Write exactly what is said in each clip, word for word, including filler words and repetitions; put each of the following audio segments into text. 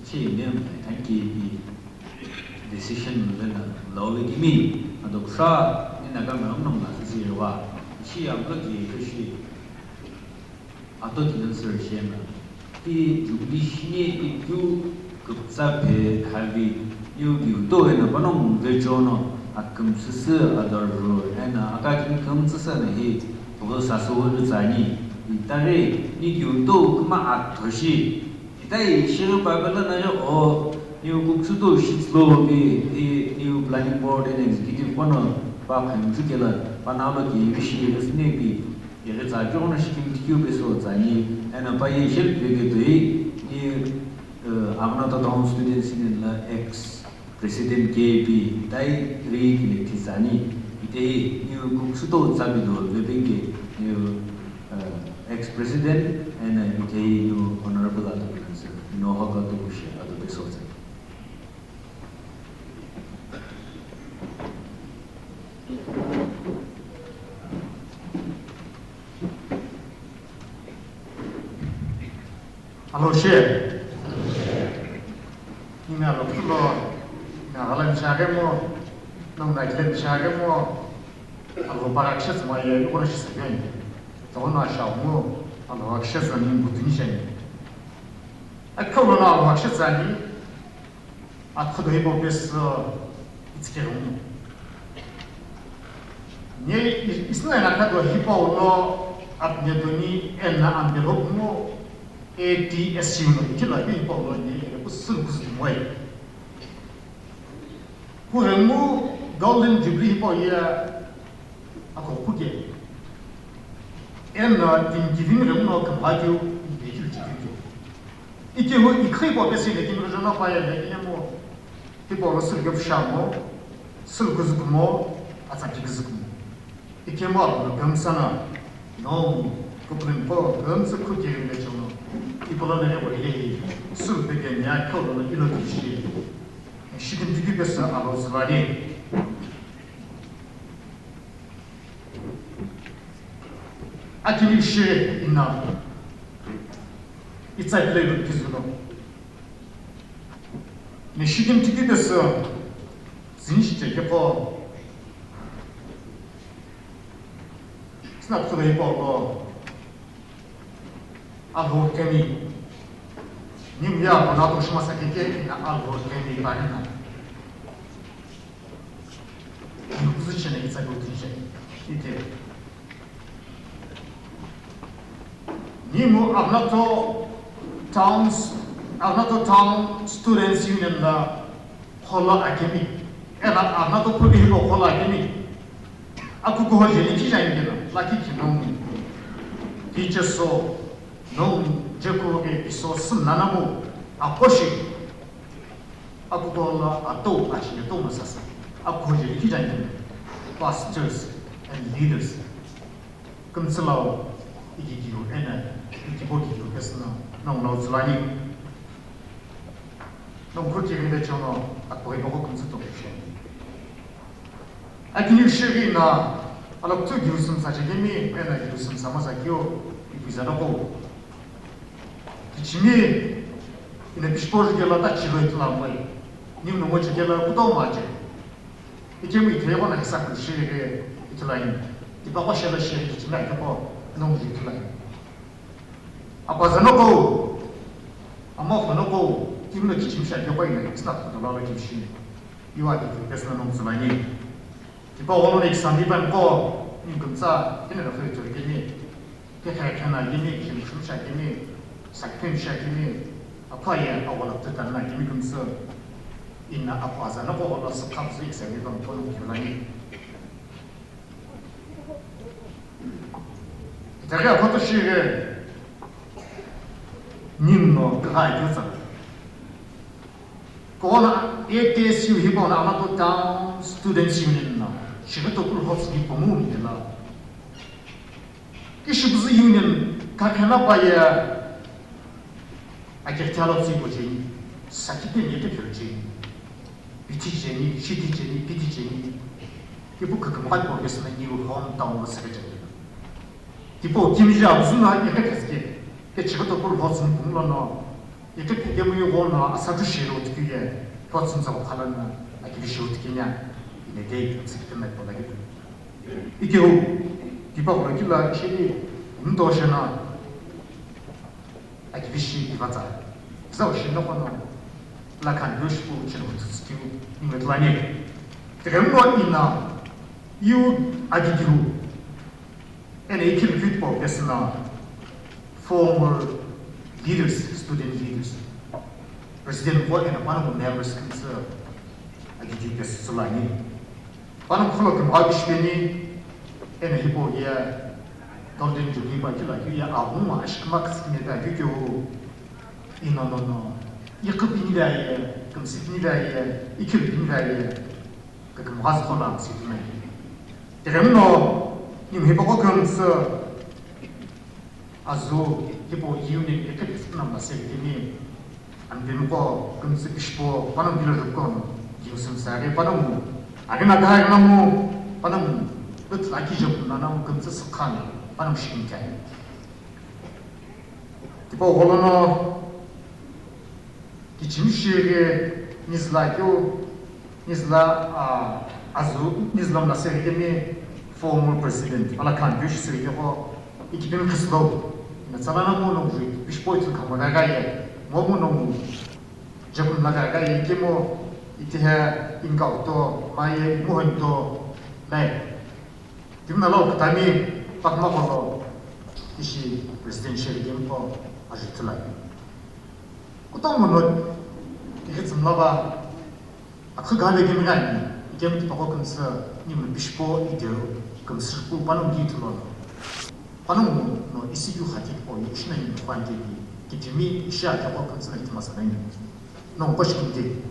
Shi nem thank you decision lena lo kimi adoksa ni naga mrang nang la sisi wa shi amlo ki shi ato ki sir shena ti jubilee shini ikyu kupsa phe khavi yu gyu to ena panong vecho no akum sisi ador ro ena aka kin kum sisi na hi photo sasu ru tsani itare ni gyu to kuma athoshi Itai shiro Bible na yo o niu kuksutu shitslo bi hi niu planning board and executive kono pa khemju kela pa na lo ki vishi resne bi yere tsa jo na shikim tikyu be so tsa ni ana pa ye shel be ke dui ni amna to town students union la ex President K P tai ri kile tizani ite hi niu kuksuto tsabido vebenge niu ex president and ite hi niu honorable atu kansa no hoka tu kushi atu beso tsa. Alo she. Ina lo kulo. Ina hala ni shage mo. Nong na kile ni shage mo. Alo para kshas ma ye ko shi sagen. To na sha mo. Alo kshas ni butun shen. Akko lo na alo kshas ni. Athodo hipau pesü itsikeghimu. Nye isna ena khado hipau lo apnedoni ena ambelo kumo A T S U no ikila hipau lo nye kusulu kuzumoe. Kuremu Golden Jubilee hipau ye ako kuke. Ena tim giving remu no kambaju ibekilu chikikyo. Ikihu ikhipo pesi lekini rojona paye lekini mo. Hipau lo sülükeu püshamo, sülüküzü kumo, atsakiküzü kumo. Ikemu alo lo kümsana, no, kupulin ko, kümsü khuki rimle chono. Ipolo ne evo ile, sülü peke nya kyo lo ilo kishi. Shikin tiki pesa alo zivani. Akini shi ina. Itsa pile lo kizuno. Ni shikim tiki desu, zin shi cheke po. Sina kutu dai po lo. Alhor kemi. Ni muya po na to shima sakeke ina alhor kemi pa ni na. Ni kuzu chene itsa go tije. Ite. Nimu Agnato Towns, Agnato Town Students Union la kholo akemi. Ela Agnato Pudi hilo kholo akemi. Aku ko jeli ki jai ngena, laki ki nong. Ki cheso nong jeko ke iso sum nanamu. Akoshi. Aku ko la ato achi to masasa. Aku jeli ki jai ngena. Pastors and leaders. Kümtsü lao ikikiu ena ikipo kikiu pesüno nongu lo tsülani. Nongu khuki ghinde chono akpoi boko kümtsü to kishe. Akini shiri na aloktu giusum sa chekemi ena giusum sa masa kio ikiza doko. Kichimi ina pishpo jikela ta chiro itula moi. Niu no mo chekela kuto mache. Ikemu ithebo na hisa kushi re itulaini. Tipaqo shelo shi kichimi akepo nongu itulaini. Apaza noko, ama fo noko, kimno kichimi shi akepo ina, sina kutola lo kichimi. Iwa ki pesna nongu tsulaini. Tipaqo lo ne kisami ban ko, ni kumtsa, kene lo fe chori kene. Kekhe khena yimi, kishim shum sha kimi, sakpim sha kimi, akwa ye awala teta na kimi kumsu. Ina akwa za na ko la sakap zu iksa mi bang kono kirani. Itari akwa to shire, nim no kha iksa. Kona A T S U hi kona Anato Town Students Union na, shire to kul hots ni pomu ni la. Ishi buzu union kakhela paye akekthalo tsui ko jeni, sakiti ni kekthalo jeni, piti jeni, shiti jeni, piti jeni, ipu kakamakai ko kesna new hometown lo sakajeni. Tipo kimija buzu na ike kazike, ke chikato ko lo tsum kumlo no. Iqi phekemu ighono asatu shiro tikile, thotsun tsakho khalana akivi shiro tikina, inedei tsükütüme polagi. Ikeu, tipaqo kila shiri, mdo shena, akivi shi kivatsa. Zau shena kono, la khan yo shipu chino tsükyu, inge tlani. Tiremno ina, yu agigiu, ena ikhilu fit po pesina, former leaders, student leaders, president ko ena panongu members kümtsü agigiu pesü sulani. Panongu kholo kümgha bishipeni, ena hipau ye Golden Jubilee pa kila keu ye aghungu ashikima küsüküme pe akeu keu, ino nono, iqi pini pe aye, kümsü pini pe aye, ikhilu pini pe aye, kükümgha züqo la kümsü pini. Tiremno, ningu hipaqo kümtsü, azu hipau union iqi püsüpüno mla sekitimi, anpemiqo kümtsü pishipo panongu kilo rüpüqo no, jiu sümsüaghi panongu, aghina kha aghina mu, panongu, lütla kijo kumna namu kümtsü sükhani, panongu shikinkai. Tipaqo lono, kichimi shighi nizla keu, nizla, ah, azu, nizla mla sekitimi former president, ala khan keu shi sekitiko, ikipimi khislo, na tsala namu no jui, bishpo itu khamagha ye, momu no mu, jekun magha ye, ikemu, itihe, inkauto, maye, imuhonto, lai. Timna lo kutami pakma kolo ishi presidential game ko ajutula. Kutomo no tihi tsumla ba akhu gale game gani game tipaqo kümtsü ni mu bishpo ideo kümsü pu panongu gi thulo. Panongu no isiyu khati po ishina ni kwante ni kitimi isha tipaqo kümtsü na itima sanai. No koshkinde.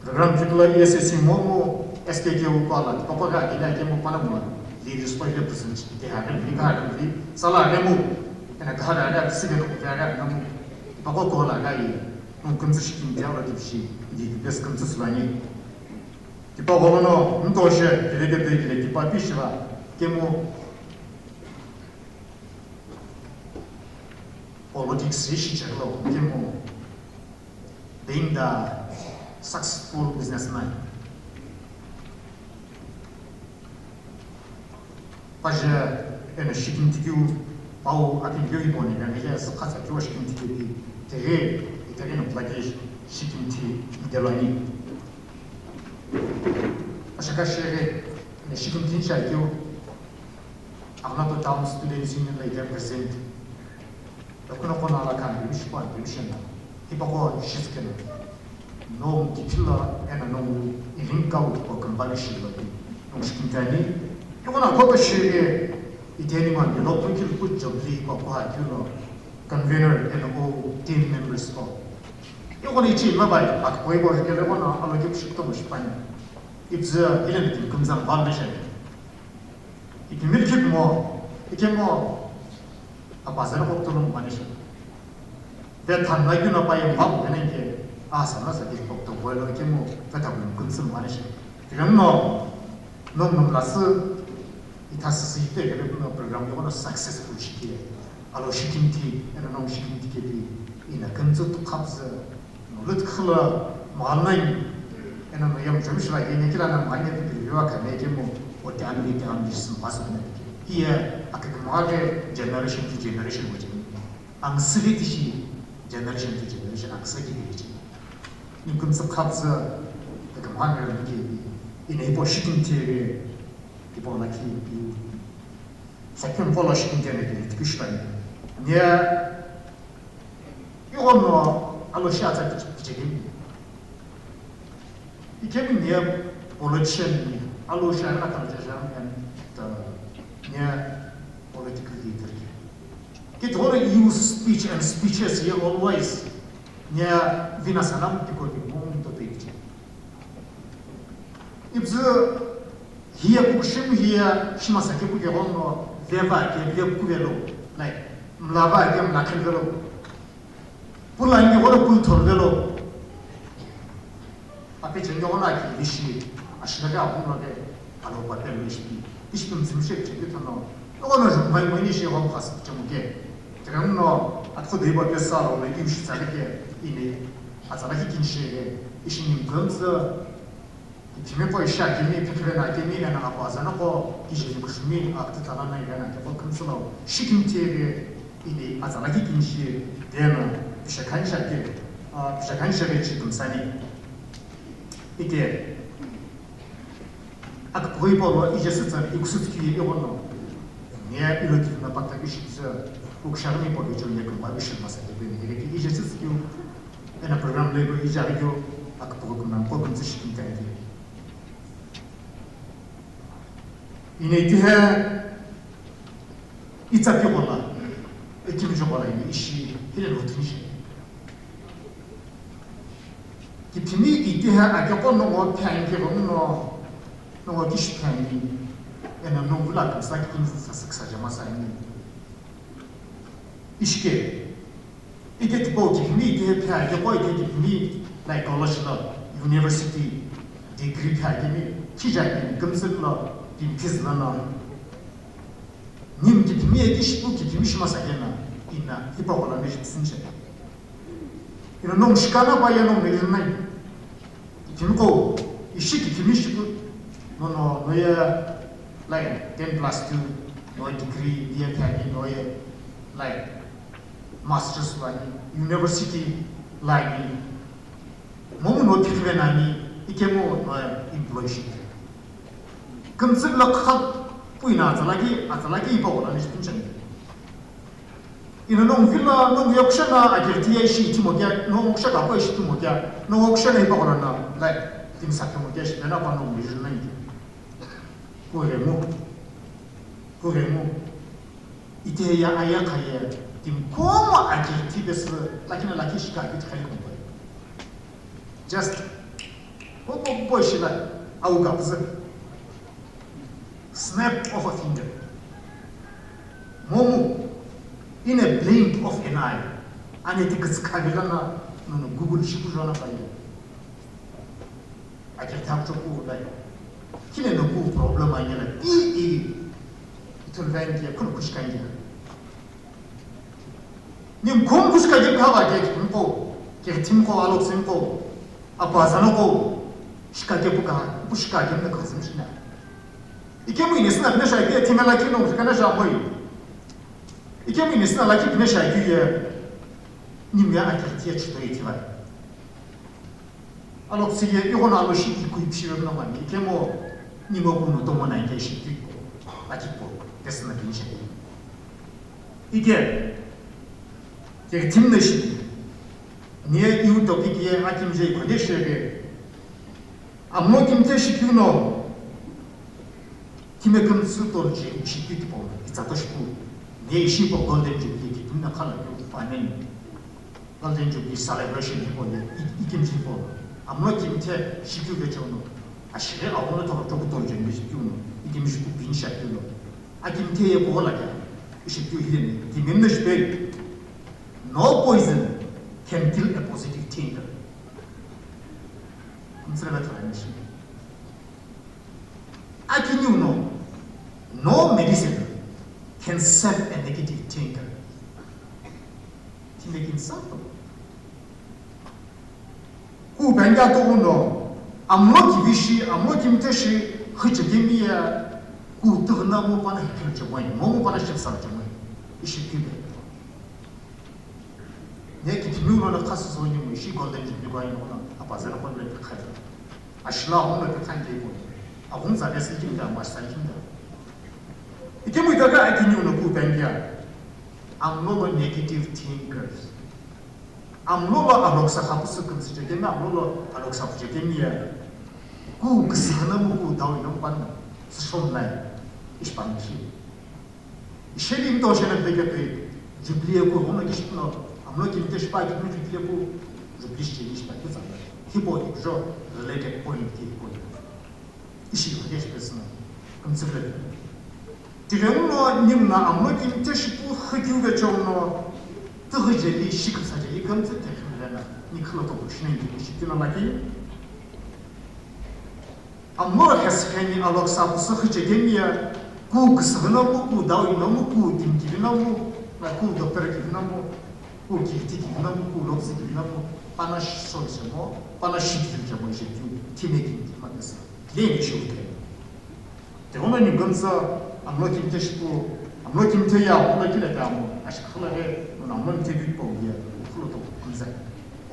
Program kikula E S S C momu S K K U pala, papa ka kina kemu pala mula. Di respect le present, di hagan, di hagan, di sala hagan mu. Ena ka hagan, hagan, sibe ko hagan, hagan mu. Pako ko la gai, mu kümtsü shikin dia la dipshi, di best kümtsü sulani. Di pa golono, mu to she, di le de, di le, di pa pi shila, kemu politics ishi cheklo, kemu being the successful businessman. Paje eno shikinti keu pau aphi keu hipau ni, eno ye sükha tsa keu shikinti keu pi, tighi, itaghi no plagi shikinti idelani. Ashaka shiri, eno shikinti ni shai keu, Aghunato Town Students Union la ite president. Lokuno kono ala khan bimshi pa bimshi na. Hipaqo shizkena. No kipila ena no irinka u ko kambali shilo. No shikintani. Yoko na koto shiri iteni man lo pun kil put jobli ko ko ha kilo. Convener ena o team members ko. Yoko ni chi mabai ak koi bo kele ko na alo kip shikto mo shipani. Ibza ile ni kumzam ban bishani. Ikimil kipmo, ikemo, apazelo kokto lo mwanisha. Pe thanna kyu na paye mwa ko nenge, a sana sa kiri kokto boilo ikemo, pe tabu kumtsu mwanisha. Tiremno, nom nom lasu, itha sisi ite kele kuno program yono successful shikiye. Alo shikinti, eno nom shikinti kepi, ina kumtsu tu kapsa, Lut khla mwanai, ena no yam jom shila yene kila na manya di biwa ka me kemo, o dami dami sum basu na. Iya, akak male generation to generation waje. Ang sili tishi generation to generation ang sili tishi. Ni kum sa khapsa, akak male ni ke, ina ipo shikin tere, ipo na ki, sa kum polo shikin tere, tikish bai. Nia, Ighono alo shi atsa kichekemi. Ikemi nia politician ni alo shi ana kalaja jam and the nia political leader. Kithoro use speech and speeches ye always nia vina sanam tiko ni mom to page. Ibzu hiya kukushim hiya shima sake kuke hono veva ke via kuvelo. Like, mlava ke mla khenvelo. Pula inge wala pul thorvelo. Ape chenge wala ki ishi. Ashina ke apun ke. Alo patel ishi. Ishi pun zimshe chenge thano. Wala mai mai ni shi hom khas chenge ke. Tighenguno atughu deipa pesü alo no ishi tsala ke ini atsa lakhi kini shi ye ishi ningu kümtsü. Kiphimi qo ishi akemi, phikhive no akemi, eno apu azano qo kijeli kushumi, akitala no ive no ake qo kümtsü lo, shi kini tiye ve, ini atsa lakhi kini shi, deno, pishakhani shake, ah, pishakhani shake chi kümsani. Ike, akipughi hipau lo, ije sütsa, ikusütsa kiye ighono, niye ilo kivina pata ishi kizü, ukshaghi mi poke chonye kumba ishi masa kebe, nire ki ije sütsa kiu, Eno program lo iko ija aghi keu akipughi kümna qo kümtsü shi kini kani keu. Ine itihe itsa pi qola, ikimijo qola ine ishi hile lo tini shi. Kiphimi itihe ake qo nongo phe ani keu no, nongo kishi phe ani, eno nongu la kümsa kini sasüksa jama sa ani. Ishike, ike tipau kiphimi ike phe ake qo ike kiphimi, like, college lo, university degree phe akemi, khija akemi, kümtsü lo, kimphi züna no. Ningu kiphimi ike shipu kiphimi shima sa kena, ina, hipau qola meji püsüni shi. Ina nongu shikana pa ye nongu meji nai. Kiphimi qo, ishi kiphimi shipu, no, no, no ye, like, ten plus two, no degree, B A phe ani, no ye, like, masters lo ani, university lo ani, momu no phikhive no ani, ikemu no ye employee shi. Kümtsü lo kha pui no atsa lakhi, atsa lakhi ipa qola ni shi püncheni. Ino nongu vilo, nongu yokusha no akirti ye ishi itimo kea, nongu kusha kapo ishi itimo kea, nongu kusha no ipa qola no, like, timi sa kemo kea ishi, nena pa nongu meji nai. Kuremu. Kuremu. Ite ya aya khaye, timi komo akirti besi, lakina laki shika akirti khaye kumpai. Just, popo popo ishi la, au kapzü. Snap of a finger. Momu, in a blink of an eye. Ani ti kutsu khavila na, no, no, Google shipu jona pa yo. Ake tap to ku lai. Kile no ku problem ani la, i, i, itulven ke, kul kushkan ke. Ningu kümtsü ka ke kha ba ke kimqo, ke timqo, alok simqo, apa zanoqo, shika ke puka, pu shika ke mna kazim shina. Ikemu inisina bine shaki ye timela kino kana sha moi. Ikemu inisina laki bine shaki ye, nimya akirti ye chito ye tibai. Alo tsiye ighono alo shi ikui phive no mani, ikemu ningu kuno tomo na ike shi pi, laki po, pesna kin shi. Ike, ke timne shi, niye iu topic ye akimje iko de sheve. Amno kimte shi kyu no, kime kümtsü tolje shi kyu tipo, itsa to shi pu, niye ishi po golden jubilee ki timne khala kyu panen. Golden Jubilee celebration hipau ye, i-, ikimji hipau. Amno kimthe shikyu vechewono, ashighi aghono thogho chokutoi jeni shikyu no, ikimji pu bin shakyu no. Akimthe ye kuo lakya, ishikyu hile ni, kimim no shipei. No poison can kill a positive thinker. Kumtsira thara ni shi. Akiniu no, no medicine can save a negative thinker. Thinlekin sato. Ku bengya to uno, amlo kivishi, amlo kimteshi, khichekemiya, ku tigna mo pana hikhichemoi, mo mo pana shipsarchemoi. Ishi kibe. Ne kithimiu lono khasü zoni mu ishi golden jubilee gua ino na apazela kon le khali. Ashla hon le khan ke ko. Agun za le sikim da mas sa kim da. Ikemu ita ka akiniu no ku bengya. Amlo lo negative thinkers. Amlo lo alok sa khapu su kum si chekemi, amlo lo alok sa chekemi ya. Ku kisikhana mu ku dawi no pan. Sishon lai. Ish pan ki. Isheli into shena veke pe, Jubilee ku hono kishpno, amno kimte shpa kimte Jubilee ku, Jubilee shi shpa kitsa. Hipau ijo related point ki point. Ishi veke shi pesna, kumtsivle. Tighenguno nimna amno kimte shipu khikyu vechongno, tighi jeli shi kumsa jeli kumtsi tekhimlena, nikhlo to kushnen ki shi kina laki. Amlo heskheni alok sa pusu khichekemiya, ku kusughi nomu, ku dawi nomu, ku kimkivi nomu, Na ku doctor ki na mo, ku ki ti ki na mo, ku lo si ki na mo, pana so se mo, pana shi ki mo je ju, ti me ki ma ka sa. Le ni shi u te. Te ona ni gam sa, amlo kim te shi ku, amlo kim te ya, ku la ki la ta mo, a shi ku la de, no amlo kim te bi po ya, ku lo to gam sa.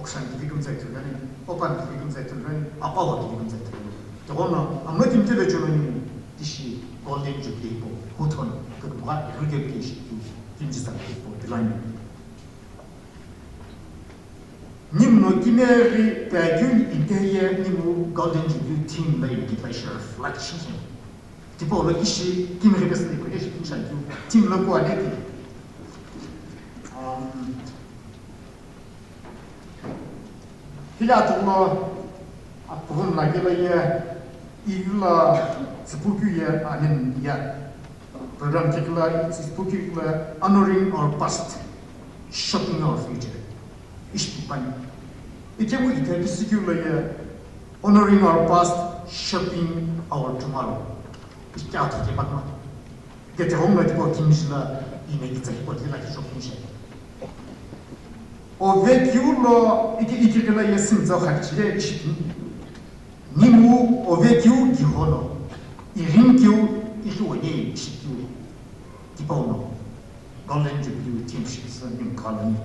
Okshan ki gam sa tu ni, opan ki gam sa tu ni, apa wa ki gam sa tu ni. Te ona amlo kim te de jo ni, ti shi golden jubilee po, ku ton, ku ma, ru de ki shi, kim ji sa po, bilani. Ningu no kimeghi pe keu ni ite ye ningu Golden Jubilee theme la ina kitila ishi reflection. Tipau lo ishi kimeghi pesü ni kone shi kimsha keu theme lo kuane ti. Um, hila tulo apugum la kela ye, ivla tsipukeu ye anin ya. Program kikila, it's spoken kila, honoring our past, shaping our future. Ishi pani. Ikemu ite kisikula ye, honoring our past, shaping our tomorrow. Ishi kya thike bakma. Kete hom la tipo kimishila, ine itsa tipo kila ki shaping she. Ove kiulo, iki iki kila ye simza khakchile ishi. Nimu ove kiu kihono, irin kiu ihi wene ishi kiu. Tipau no, Golden Jubilee theme shi sa nimu kala ni.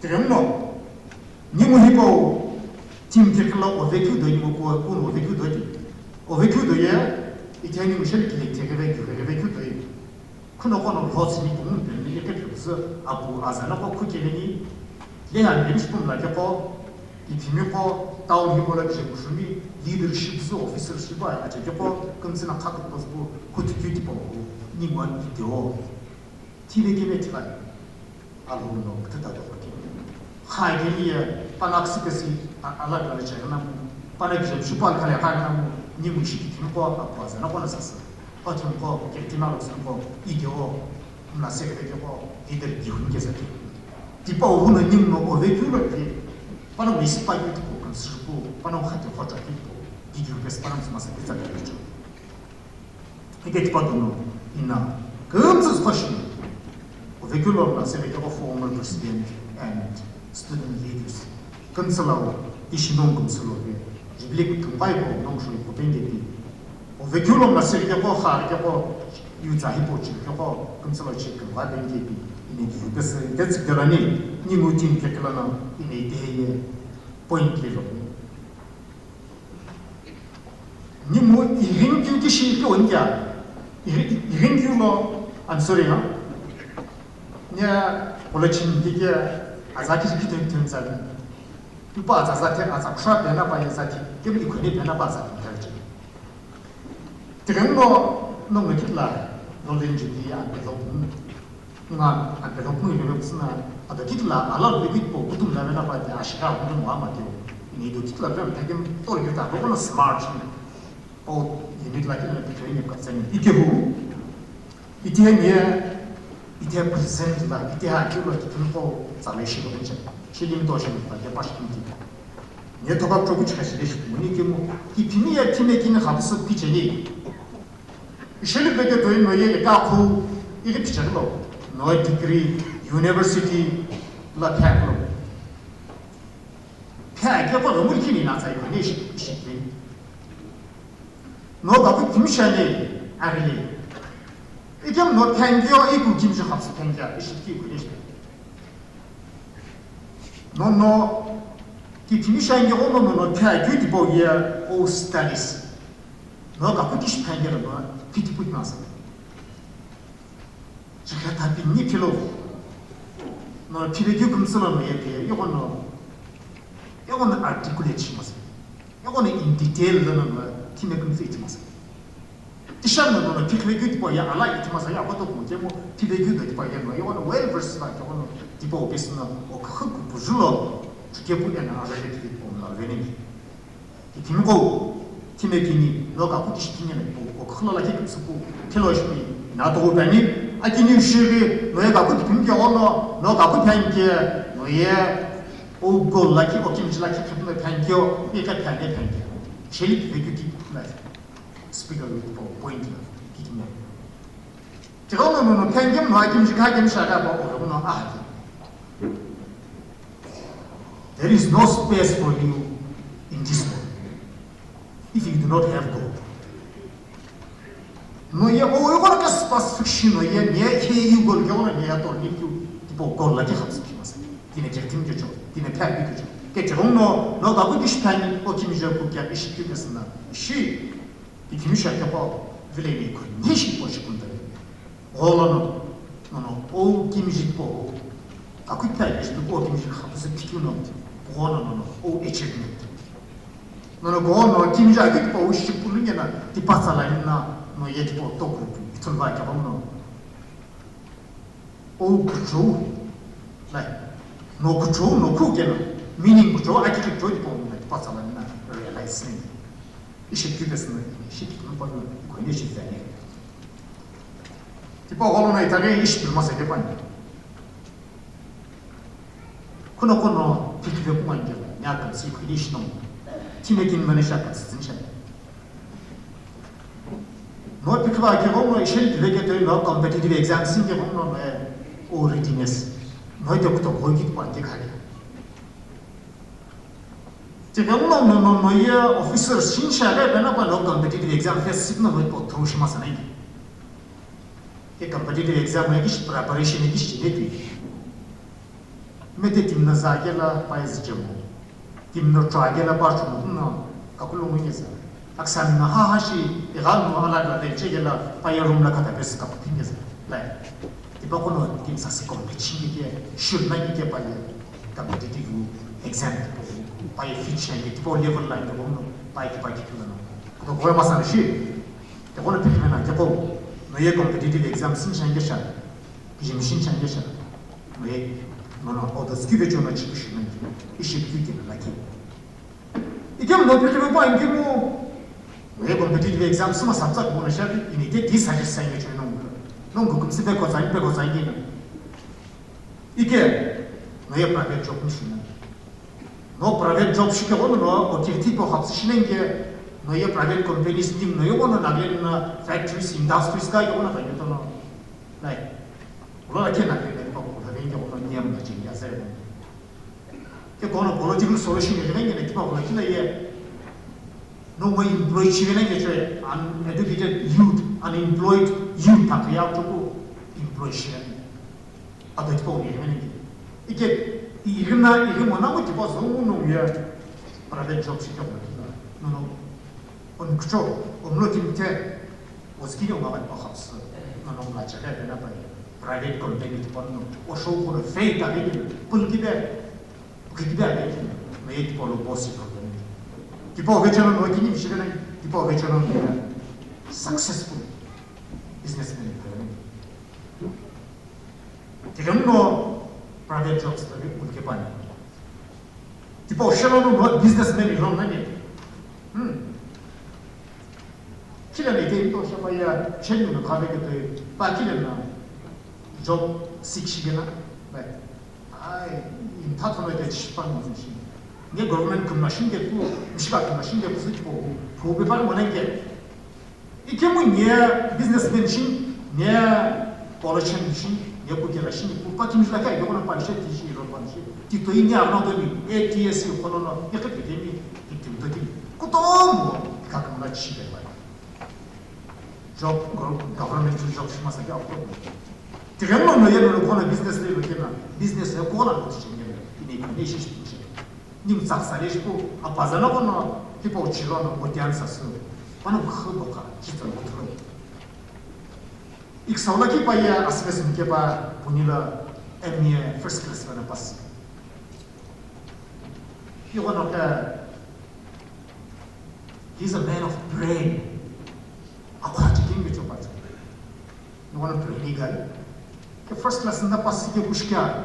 Tirem no, nimu hipau theme kikila ove kiu do nimu ko kun ove kiu do di. Ove kiu do ye, ite nimu sheli kile tireve kiu reve kiu do ye. Khuno kono lhotsüni kumu pemini kepilüzü apu azana ko khukeveni, leha meni shipumla keko, ithimi ko, town hipau la kije kushumi, leadership zü, officership a aje keko, kümtsü na khatu ko zü, khutu kyu tipau ko, ningwa video. Thile kene thila. Alhou no kuthu ta dokho kene. Kha kene ye, pana ksü kesi, a-, ala kala chagana mu, pana kije shupa kala kagana mu, ningu shiki kini ko, apu azana ko na sasa. Othim ko, kektima lo sum ko, ide o, mna sekete ke ko, ide di hun ke sete. Tipa o huna nim no ove kyu lo ke, pana mi sipa kyu ko, kan sir ko, pana o khate ko ta kyu ko, ide o pes pana masa ke sa ke kyu. Ike tipa dono, ina, kümtsü spa shi. Ove kyu lo mna sekete ko former president and student leaders. Kümtsü lo, ishi nong kümtsü lo ke, Jubilee kümpai ko nong shoi ko penge pi. Ove kyu lo mna sir ke ko, khar ke ko, yu za hi po chi ke ko, kümtsü lo chi kümpai penge pi. Ine ki ke se, ke tsik de la ni, ni mu tin ke ke la na, ine ite ye, point ke lo. Ni mu irin kyu ki shi ke on kya? Irin, irin kyu lo, I'm sorry, ha? Nya, kola chin ki ke, aza ki ki ten ten za. Ipa aza za te, aza kusha pe na pa ye za ki, ke mi kone pe na pa za ki ta chi. Tireng lo, no me kitla, no len ji ki an pe lo. Nga, an pe lo pung ni lo sna, a da kitla, ala lo ki po, kutum na na pa ya, ashika, kutum wa ma tio. Ni do kitla, pe, ta kim, to ki ta, ko na smart. O, ni la kitla, pe, ni ka sen. Ike hu. Ite ni, ite present la, ite ha, ki lo, ki ko, sa le shi lo, che. Shi ni to shi, pa, ya pa shi ki. Ni to ka, to ku, cha, shi, shi, ni ki mo. Ki pini ya, ki ne, ki ne, ha, su, ki che ni. Isheli peke toi no ye ka khu, iri pichari lo, no degree, university la phek lo. Phek ke ko lo mulki ni na tsai ko ne shi, shi ke. No ka ku kim sha ne, a ri le. Ikem no thank you, iku kim shi khap thank you, ishi ki ko ne shi. No, no, ki timi sha inge ono no, no, thank you, tipo ye, o studies. No, ka kuti shi thank you, no, ki tipo na sa. Chika ta pi ni kilo. No, tile ju kum sala no ye ke, yo no, yo no articulate shi mas. Yo no in detail no, no, ki me kum fi mas. Ishan no no, phikhle kyu tipau ye ala itimasa ye akoto kumchemo, phile kyu do tipau ye no, yo no well versed ba kyo no, tipau pesü no, o khu kupuju lo, chuke pu ena ajaje ki tipau na veni. Ki timi ko, time kini, no ka kuti shi timi na, o khu la ki kusupu, kilo shi na to bani, akini shiri, no ye ka kuti pim ke ono, no ka kuti phan ke, no ye, o gol la ki, o kimchi la ki, phan ke, ye ka phan ke, phan ke. Sheli ki ki na. Speaker wi tipau point la kikimya. Tighenguno no no phengemu no akimiji khakemu shaghi pa oromu no ahaki. There is no space for you in this world if you do not have God. No ye o yo kora ka space fiction no ye ne he you goal ke ora ne ya to ni tu tipo goal la ke hapsi ki masa. Tine ke tim ke cho, tine pha bi ke cho. Ke tighenguno no ba ku dish pani o kimiji ku kya ishi ki pesna. Shi ikimi shaghi pa vile ni ko ni shi po shi kunta. Gholo no, no, no, o kimiji po, kakuta ye shi po kimiji khapusu pikyu no, gholo no, no, o achievement. No, no, gholo no, kimiji akit po, o shi pulu ye na, tipa tsala ni na, no, ye tipo, to group, itulva kya bam no. O kucho, like, no kucho, no ku ke na, meaning kucho, akit kucho, tipo, no, tipa tsala ni na, realize ni. Ishi kyu pesna, ishi kyu no pa no, ko ni shi zani. Tipo gholo no itaghi ishi pirma sa kepani. Kuno kuno pikhive kumani kela, nya kan si khulishi no. Tine kin mane sha kan si sha. No pikhiva ke gholo no ishi kyu ke to no competitive exam sin ke gholo no no o readiness. No ite kuto koi ki pa ke khali. Tighenguno no no no ye officers shin shaghi pe na pa no competitive exam face sit no no po through shima sanai. Ke competitive exam ye kish preparation ye kish chine pi. Mete team na za ke la pa is jemo. Team no try ke la pa chumo no kakulo mo ye za. Aksan na ha ha shi ighan no ala la le che ke la pa ye room la kata bes ka pin ye za. Like, tipa kono team sa se competition ke, shul na ke pa ye competitive exam pa ye fit shan ke, tipa level line ko no pa ye pa ke no. To ko ma san shi. Te kono phi na ke ko no ye competitive exam sin shan ke sha. Ki machine shan ke sha. No ye no no o to skill de chona chi shi na. Ishi ki ke na ki. Ikemu no pikhive pa ikemu. Noye competitive exam suma subject mo na shabi, ini ke di suggest sai nge choi nongu. Nongu kumsi pe ko zai, pe ko zai nge. Ike, noye private job ni shina. No private job shike kono no, o kiti po hapsi shine nge, noye private companies ni noye kono na gen na factories, industries ka kono ka nge to no. Like, ulo la ke na gen na pa ko la gen kono ni am na chingi asai. Ke kono political solution ye ghenye na kipa kono kila ye. No mo employ chigena ke chwe uneducated youth, unemployed youth ta ya to ko employ chigena. Ato kipa kono ye ghenye. Ike igina igimo na mo kipa zo mo no ye private job shi ke kono kila. No no. Onkucho, omlo kimthe, oskini omagha pa khapsü, nono mla cheghe pe na pai, private company tipau no, osho kono faith ave ni, pulkibe, pulkibe ave ni, me tipau lo boss problem. Tipau vecha no kini mishigena, tipau vecha no successful businessman. Tighenguno private jobs lo pulkipani. Tipau shelo no businessman lo nani. Hmm. Kila ni ke to shapa ya chenu no kave ke to pa kila na job seek shigena. Right. Ai, in that way that shipa no shi. Nge government kumna shinge ku, shipa kumna shinge ku su ko. Ko be pa mo nge. Ikemu nye businessman shin, nye politician shin, nye kukela shin, kupa kimjila kai yokona panishe tishi iro panishe. Tito ini arno to ni, A T S yu kono no, yeke pekemi, ikim to kini. Kutomo, kakamla chibe bai. Job, go-, government job shima sa ya ko. Tigemo no yeno kono business le kena, business le kola no tishi ne, ini kuni shi shi. Nimtsa khasale shipu, apazana kono, tipau chilo no kotian sasu. Pano khubo ka, chitsa lo thuro. Iksaula ki pa ya asmes mke pa punila M A first class pa na pass. Iwa no ka, he's a man of brain. Akwa chikin bicho pa. Niwa no brainy guy. Ke first class nda pass ke kushka.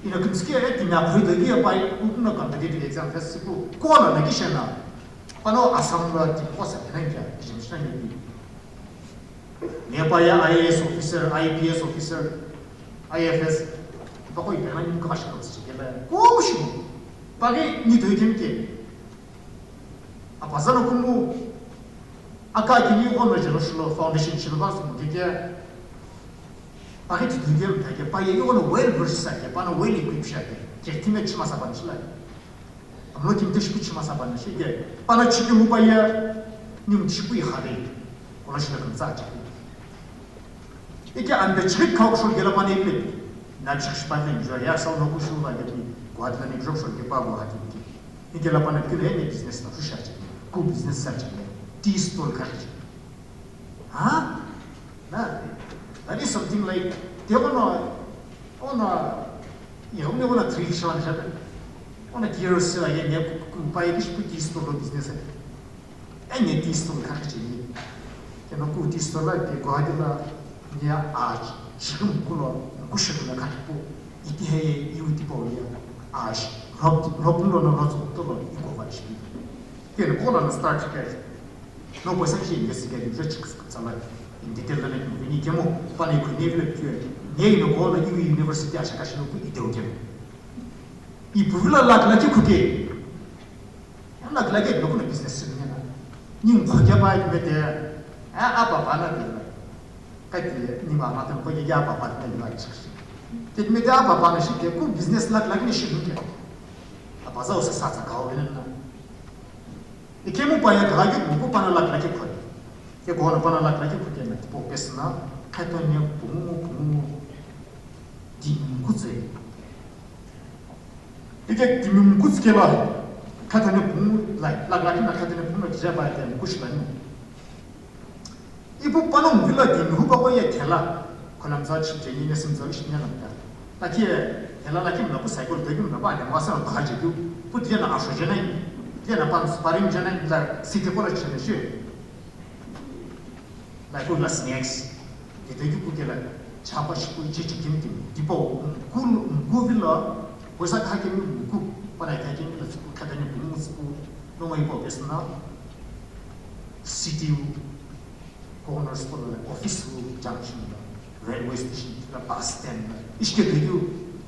Ina kumskia e tina khoi do dia pai ukna competitive exam test ku. Kola na kishena. Pano Assam la ti kosa tena kya. Jimshna ni. Ne pa ya I A S officer, I P S officer, I F S. Pa koi pena ni kama shikon si kela. Ko shi. Pa ke ni do ikim ke. Apazano kumu, aka kini ono jeno shilo foundation shilo ba sumu kike, Paghi tithu kelo thake, pa ye ighono well versed ake, pano well equipped shi ake, keghi timi chimasa pano shi la. Amlo timi teshi kuchimasa pano shi ke, pano chikemu pa ye, nimu chiku ikhave, kola shi la kansa ache. Ike ante chikhi khau shou kela pano ipe, na chikhi shi pano enjoy, ya sau no kushu va ke, Guwahati la ni shou shou ke pa Guwahati ke. Ike la pano kile ne business na shusha che, ku business sa che, tea stall kha che. Ha? Na, that is something like, tiakono, ona, ya, ona, ona trick shon shape. Ona curious la ye ne ku, ku, pa ye kish ku tea store lo business. E ne tea store kha che ni. Keno ku tea store la pe Guwahati la ne a chigum kulo, ku shigum la kha pu. Iti he ye, yu ti po ye. A shi, rob, rob lo no rob to lo, i ko va shi. Keno ko la na start kha. No poisa kishi investigate vechik tsala in detail la nek muvini kemo, pale kuni vile tue. Nge ino ko la iwi university asha kashi no ku ideo kemo. I puvila lak laki kuke. Lak laki no kuna business sini na. Ni mkhoja ba mete. A apa bana de. Kati ni ma matan ko ya apa bana de. Kit mete apa bana shi ke ku business lak laki ni shi ke. Apa za usa sa sa ka o na. Ikemu pa ye kaghi keu pu pana lakhi lakhi khoi. Ke kono pana lakhi lakhi khoi kena, tipau pesü na, khaito ne pungu, pungu, timi mkutse. Ike timi mkutse kela, khaito ne pungu, like, lakhi lakhi na khaito ne pungu na kija ba ye timi kushi la ni. Ipu panongu vilo timi hupa ko ye thela, khonamtsa chi, chenye ne simtsa ishi ne namta. Lakhi ye, thela lakhi mla pu cycle, teki mla pa, ne masa na baha je tu, pu tiye na asho je nai, tiye na pan sparring je nai, la city ko la chene shi. La ko la snacks, ke teki ku ke la, chapa shi ku ichi chi kim kim, tipo, kul, ku vilo, ko sa kha kim ku, pana kha kim la, kha tani ku mu ku, no mai ko pesna, city, Corner store la, office wu junction la, railway station la, bus stand la, ishike deghiu.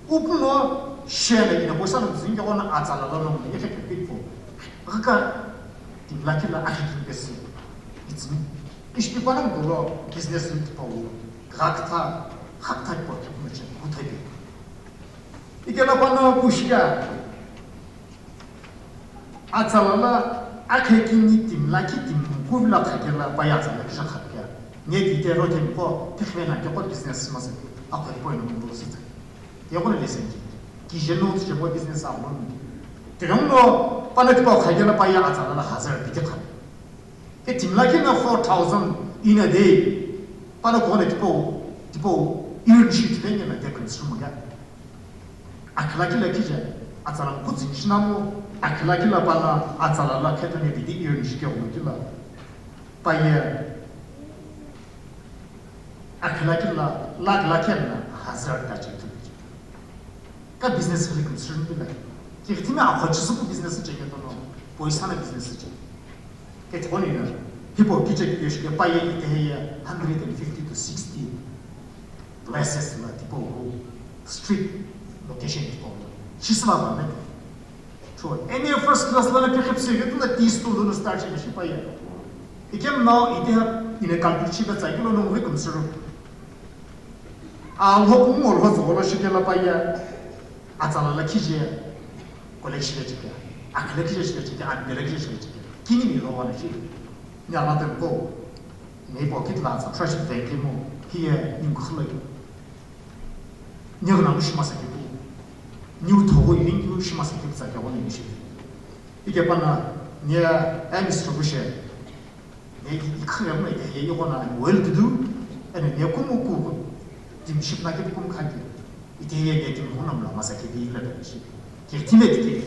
Upuno share la ina poisa no zingi ono atsala la no ye ke people. Aka timlaki la aki kimpesi. It's me. Ishpi pana ngolo business wu tipau. Rakta, rakta kwa kipuno chen, kutai. Ikela pana pushika. Atsala la akhe kini timi lakhi timi muku vilo khakela pa ye atsala kije khapikea. Nge tite ro timi ko tikhvena ke ko business masa akho point no lo sita. Ye ko le sen ki. Kije no tije mo business a mo. Tigam no pana tipa khakela pa ye atsala la hazar piti kha. Ke timi lakhi na four thousand in a day. Pana ko ne tipo tipo earn shi tipe na de consumer ga. Akhilakhi la kije, atsala kutsi shinamu, akhilakhi la pana, atsala la khetane bidi earn shike ghulukila. Pa ye, akhilakhi la, lakh lakh na, hazar ta che tu. Ka business really concern bila. Ki khitimi akho chisuku business che nge tono, poisa na business che. Ke toni na, people kiche kiche ke pa ye ite ye hundred and fifty to sixty places la tipau hu, street location tipau hu. Shisüla ba me. So, any first class la na pick up se, na tea stall lo start shi pa ya. Ikem now ite ha ine kalpit shi ba tsai lo no we kumsuru. A lo ku mo lo zo lo shi ke la pa ya. Atsala la kije. College shi ke chike. A college shi ke chike, a college shi ke chike. Kini mi lo wa na shi. Ni ama tem ko. Ni pocket la sa trash bag mo. Hiye ni khlo. Ni na mu shi masa ke bu. Ni u thogo ni ki shi masa ke sa ke woni shi. Ike pana ni a Mister Bushe. Ne ikhaya mo ite ye yogona well to do, ene ne kumu ku, timi ship na ke kumu khaki. Ite ye ne timi hona mla masa ke di la shi. Ke timi ke.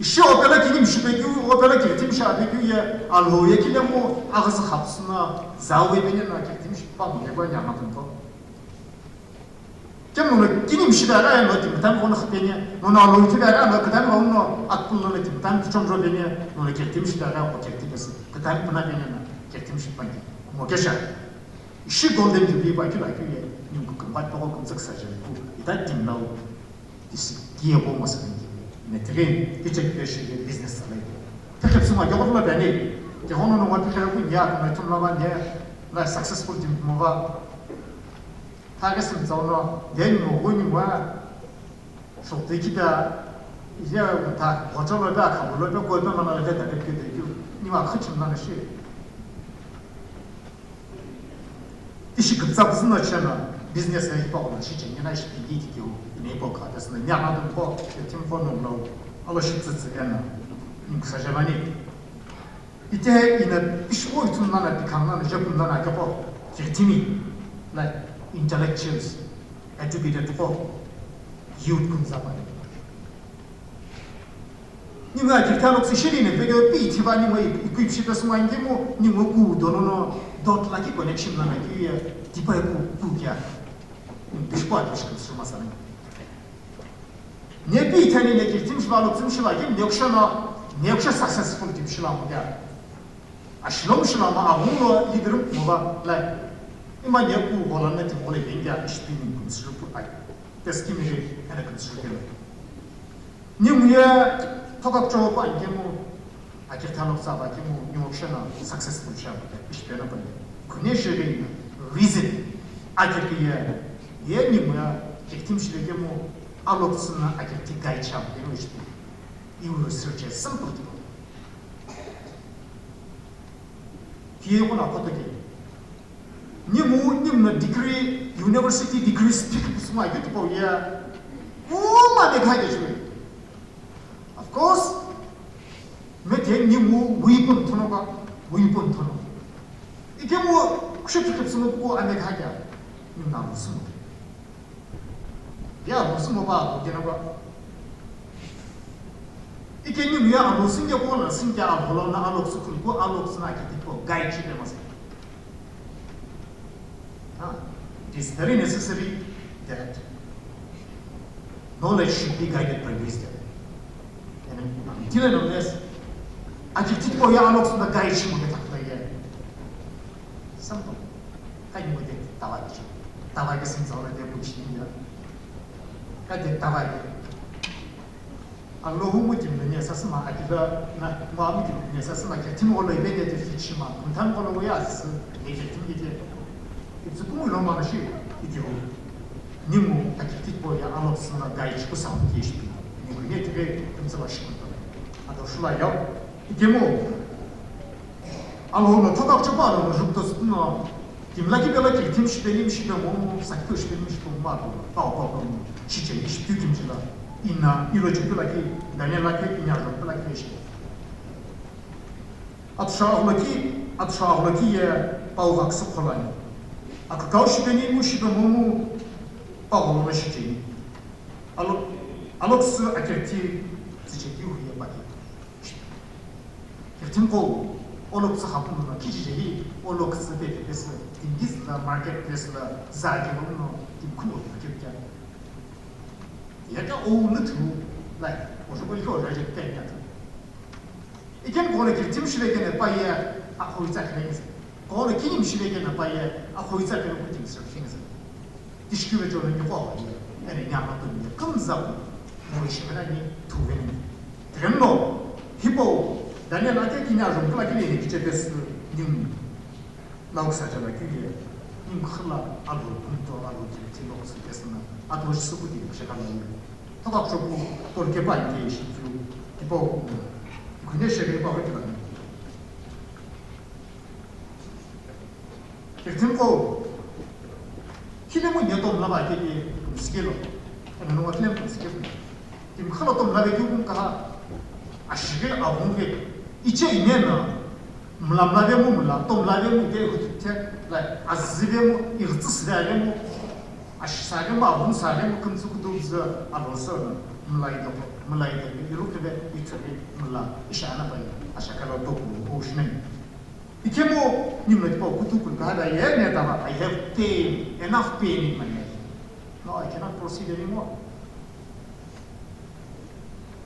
Ishi opela kini mshipe kyu, opela ke timi sha be kyu ye, alo ye kile mo, agasa khapsuna, zawe bene na ke timi shipa mo le ba nya ma tonto. Kemu no kini mshipe aga ya no timi tami kono khapene, no no lo timi aga no katami kono akpul no timi tami chondro bene, no ke timi shipe aga ko ke timi katami puna bene na ke timi shipa ni. Mo ke sha. Shi golden jubilee pa kila kile, ni ko kumba to ko kumsak sa je ku. Ita tim lau. Isi kiye ko masa ni. Ne tege, kiche kiche shi business sa lai. Tege suma ke ko la bene. Ke hono no wa tege ku ya ko tum la ba ne. La successful tim mo ba. Ake sümtsau no, ye ningu wu ningu a, shokti kita, ye uta, hocho lo da, kabu lo da, ko da, mana lo da, da, da, da, da, ningu a khachi mana shi. Ishi kütsa püzü no chena, business na ipa ko na shi chena, na ishi pigi ki kiu, ne ipo ka, das na, nya na dun ko, ye team ko no lo, alo shi tsü tsü ya na, ningu sa jamani. Ite ina ishi wo ithum nana, pikang nana, jepum nana kepo, kirtimi, like, intellectuals, educated ko, youth kumzapa. Ningu akirtha lo tsi shiri ne, vegeo pi ithiva ningu i-, ikui pshi pesu ma ingemu, ningu ku dono no, dot laki connection nana ki ye, tipa ku, ku kya. Ningu pishpo ati pishpo suma sana. Nepi ithani ne kirtim shiva lo tsum shiva ki nekusha na, nekusha successful tim shila mo kya. Ashilom shila ma ahulo leader mo ba lai. Ima neku hola na tim hola yenga ishpini kumsuru pu ai. Teskimi re ana kumsuru kela. Ni muya thokak cho pa kemu. Akirtha lo tsava kemu, ningu kishana successful sha, ishi pena pani. Kune shiri reason, akirti ye, ye ningu ya, kirtim shiri kemu, alok tsuna akirti guide sha, kemu ishi pena. You research a simple thing. Kiye kuna koto ke. Ningu, ningu na degree, university degree speak kusuma gitu pa ye. Uma de kha de shwe. Of course, me te ningu weapon thono ka, weapon thono. Ike mo kushe tu kepsuno ko ame kha kya. Ningu na musumo. Ya musumo ba ko kena ba. Ike ningu ya musumo ko na sin kya a bolo na alok su ko alok suna ki tipo guide chi pe mas. Ah, it is very necessary that knowledge should be guided by wisdom. And until and unless, aji titpo ya alok sunda guide shi mo ke takla ye. Sample. Kai mo de tawa ki. Tawa ke sin zawa de bu chi ya. Ka de tawa ke. Allahu mutim ne sasima akida na, ma mutim ne sasima ke timo lo ibe de fichima. Kuntan ko lo ya zi ne ke timi de. Itsukumu lo ma shi itiho. Nimu akiti ko ya alo sima gai chiku sa ke shi. Ni ko ne tebe kunsa ba shi kunta. Ado shula yo. Itemo. Alhou no thokak chopalo no jukto sütüno, kimlaki pelo ki thim shipeni mishipe momu, sakito shipeni mishipe momu ato, pao pao pao momu, shiche mishipe kimjila, ina, ilo chipilaki, Daniel laki, inya jopilaki eshi. Atsha avloki, atsha avloki ye, pao vaksu kholani. Akakao shipeni mu shipe momu, pao momu shicheni. Alo, aloksu akirti, zicheki huye paki. Kithimqo, oloksü hapulu no kichije hi, oloksü pe pe pesü, tingiz la market place la za ke lo no, timkhu lo ke kya. Yaka o luthu, like, o shoko iko raje pe kya. Iken ko le kithim shile ke ne pa ye, a ko itsa ke ne. Ko le kinim shile ke ne pa ye, a ko itsa ke lo kutim sir things. Tishiküvecho no niqo aye, eno nyama to ni kümza pu, mo ishimena ni thuveni. Tireno, hipau, Daniel ake kini ajo mpula kile ni kiche pesu, nim, lau kisa jala kile, nim khila, alo punto, alo kile tino kusa kesna, ato shi suku di kusa kama ni. Toka kusa pu, tol kepa ike ishi tu, hipau, kune shebe pa wekila ni. Kithimqo, khilemu nyeto mlava keke msikelo, eno no khilemu msikelo. Kimkhalo to mlave kyu kum kaha, ashike avunge, iche imena, mla mlave mu mla, to mlave mu ke hututhe, like, azive mu, irtsi sive mu, ashisave mu, avun save mu, kumtsu kudu zü, aloso, mlai do, mlai do, iru kebe, itsubi, mla, ishana bai, ashakalo to ku, o shinai. Ikemu nimno tipau kutu kulu kahada ye ne tava, I have pain, enough pain in my life. No, I cannot proceed anymore.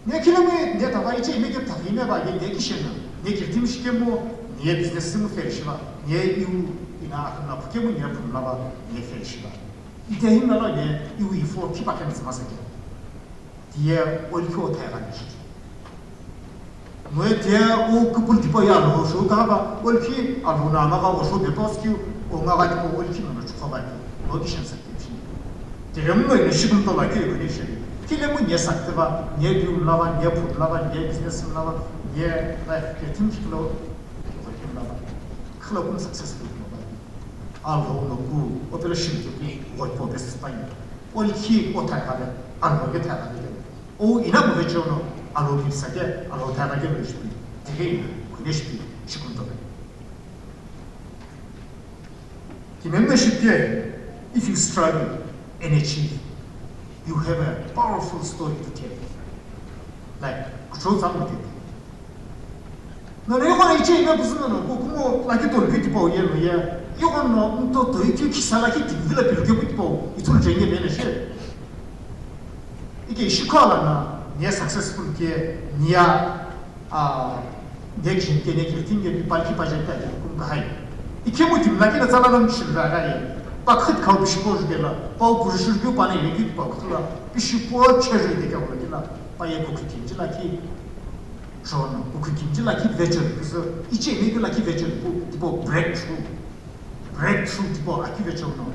Ne kilemu ne tava iche ime ke tava ime ba ye ne kishena. Ne kirtim shikemu, ne business simu fail shiva, ne iu ina akhana pukemu ne pumla ba, ne fail shiva. Ite himna lo ne iu ifo kipa kemzima sake. Tiye oil kho thai gani shi. Noe tiye o kupul tipo ya lo sho ka ba oil khi alu na ma ba o sho de tos ki o nga ga tipo oil khi no chukha ba ki. Lo ki shen sa ki shi. Tighenguno ino shikümtolo akeu ikhune shiri. Kilemu nye sakti va, nye piu mla va, nye phu mla va, nye business mla va, nye life kethim kikilo, kithim mla va. Khilo kum successful mla va. Alhou no ku, opera shimtu ki, oi po best fine. Oli ki o thai hale, alhou ke thai hale. O ina mo vecho no, alhou ki sa ke, alhou thai hale ke lo shpi. Tighe ino, ikhune shpi, shikümtolo. Ki membership ye, if you struggle and achieve, you have a powerful story to tell. Like, control somebody. No, no, yoko na iche ina kusu no, ko kumo laki to lukiti pa uye no ye. Yoko no, nto to iki kisa laki ti vila pilu ke kuti pa u, itu jenge bene she. Ike shikola na, nye successful ke, nye Ah, next gen kene kiri tinge pi palki paje ta kum kahai. Ikemu tim lakina tsala lam shil ra ga ye. Pa khit khau bishi ko jugela, pa u kuru shil kyu pa ne ki pa khula, bishi ko cheri de ka wala kila, pa ye ko khit kinji laki. Shon, ko khit kinji laki vecher, so iche ne ki laki vecher, ko tipo breakthrough. Breakthrough tipo aki vecher no.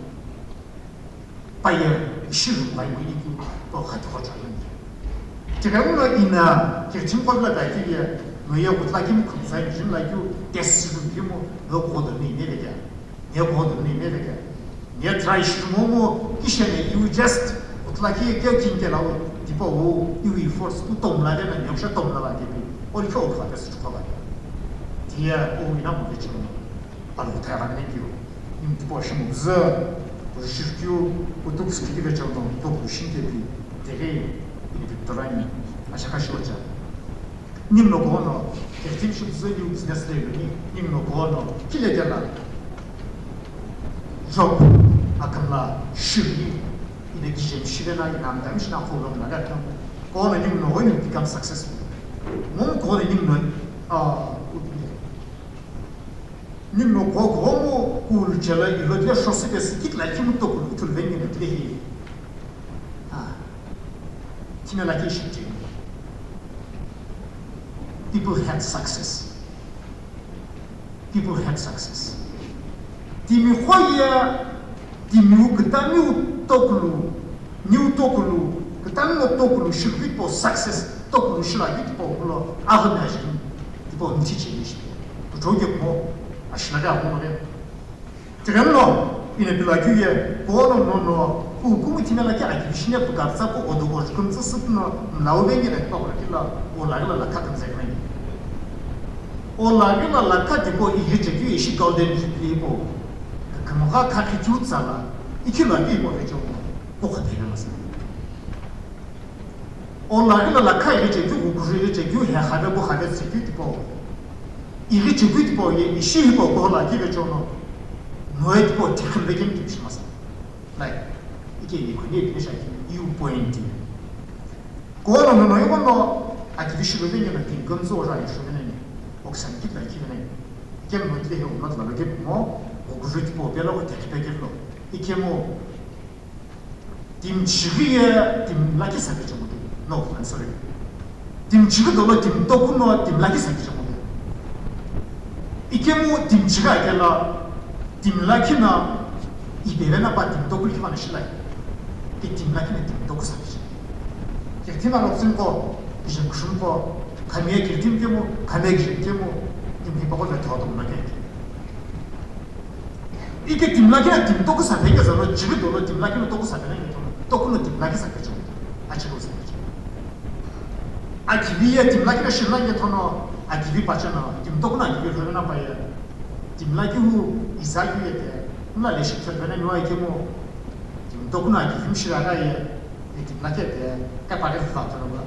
Paye, ishi ru pai mo iku, po khati khocha yun. Tighenguno ina, kithim ko la dai ki ye, no ye utla kim khum sai jin la kyu, test ru kim, no ko do ni ne le kya. Ne ko do ni ne le kya. Ne try shi mo mo, kishe ne you just, utla ki ke kin ke la o, tipo o, you force, u tom la de na, nyok sha tom la la ke bi. O li ko utla test ko ba. Tia, o ina mo de chimo. Alhou thai gha ningeu, nim tipau shimu kuzü, kuzü shirikeu, kutuku sikitivechelono, toku shinkepi, tighi, ini victorani, ashaka shocha. Nimno kono, keftim shimzü niu business de yuni, nimno kono, kile kela, Job, akhamla, shiri, ina kijem shirena, ina amdam shina kolom laga kam, kono nimno, when you become successful. Mom kono nimno, ah, Nimno kogomo kulu chela ilo dia shosi besi kit la kimu to kulu tul vengi na tle hi. Ah. Tina la kishi tle. People had success. People had success. Timi khoya, timi u kita mi u tokulu, mi u tokulu, kita mi u tokulu shikwi po success, tokulu shila kit po kulo, agna jin, tipo nti chini shi. Kutoke mo, ashina ga mo ne. Tighenguno, ina bila kiu ye, kono no no, ku kumu tina la ki aki bishine pukartsa ko odo ko kumtsa sipno, mlau bengi na pa kula kila, o la la la ka kan zai nai. O la la la ka di ko i je ki ishi golden jubilee ko. Kama ka ka ki tu tsala, iki la ki ko ke jo. Ko ka te na sa. O la ila la kha ighi chekeu, ghukujui ighi chekeu, he khave bu khave tsekeu tipau. Ighi chekeu tipau ye ishi hipau ko la kive chono. Noe tipau tikhim vekemi tipi shimasa. Like, ike ni khuni ipine shaki, you point. Kono no no yuko no, akivi shilu venge na tingam zo ra yishu vene ni. Oksan kit la kive ne. Kem no tipe he umlat la veke mo, ghukujui tipau pela o tekipeke lo. Ike mo, Timi chighi ye timi lakhi sakhi chekudou. No, I'm sorry. Timi chighi dolo timi toku no timi lakhi sakhi chekudou. Ikemu timi chighi akela timi lakhi na ipeve na pa timi toku likhi vana shilai. Ke timi lakhi na timi toku sakhi chekudou. Ke timi alo tsimko, ije kushumko, kamiye ke timi kemu, kamiye ke kemu, timi hipako na thoto muna ke. Ike timi lakhi na timi toku saphe ke zalo, chighi dolo timi lakhi na toku saphe na ke thono, toku no timi lakhi saphe chekudou, achighi saphe chekudou. Akivi ye timi lakhi na shirina ke thono, akivi pacha na, timi toku na akivi rhona na pa ye. Timi lakhi hu, iza ki ye te, mla le shi thon bene no ikemu, timi toku na akivi mshira ka ye, ye timi lakhi te, ka pa ke fa thono ba.